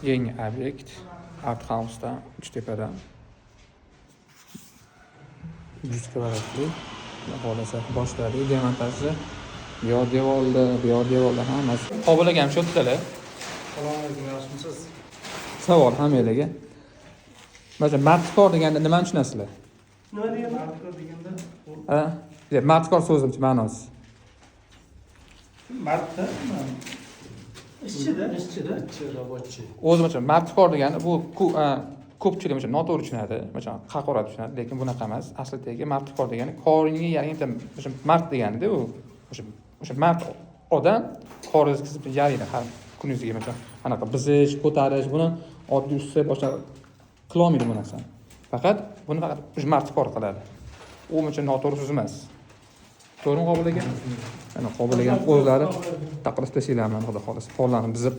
Yangi obyekt Art House'da, Uchtepada. 100 kvadratli. Xudo xohlasa, boshladik demontajni. Bu yoq devorda, bu yoq devorda hammasi. Qobil akam shu yerdalar. Assalomu alaykum, yaxshimisiz? Savol hammanglarga. Masalan, mardikor deganda nimani tushunasizlar? Nima deganda? Mardikor deganda u Ha? Mardikor so'zimchi ma'nosi. Mardda. Ishchida, ishchida. Ishchi, рабочий. O'zi, masalan, mardikor degani bu ko'pchilik, masalan, noto'g'ri tushunadi, masalan, haqorat tushunadi, lekin bunaqa emas. Aslidagi mardikor degani koringga yaragan bitta o'sha mard deganida u o'sha mard odam koringizni yaraydi har kuningizga, masalan, anaqa buzish, ko'tarish, buni oddiy usta, boshqa qilolmaydi bu narsani. Faqat buni faqat o'sha mardikor qiladi. U, masalan, noto'g'ri so'z emas, to'g'rimi, Qobil aka? Mana, Qobil akam o'zlari taqlab tashlayman, xudo xohlasa, pollarni buzib.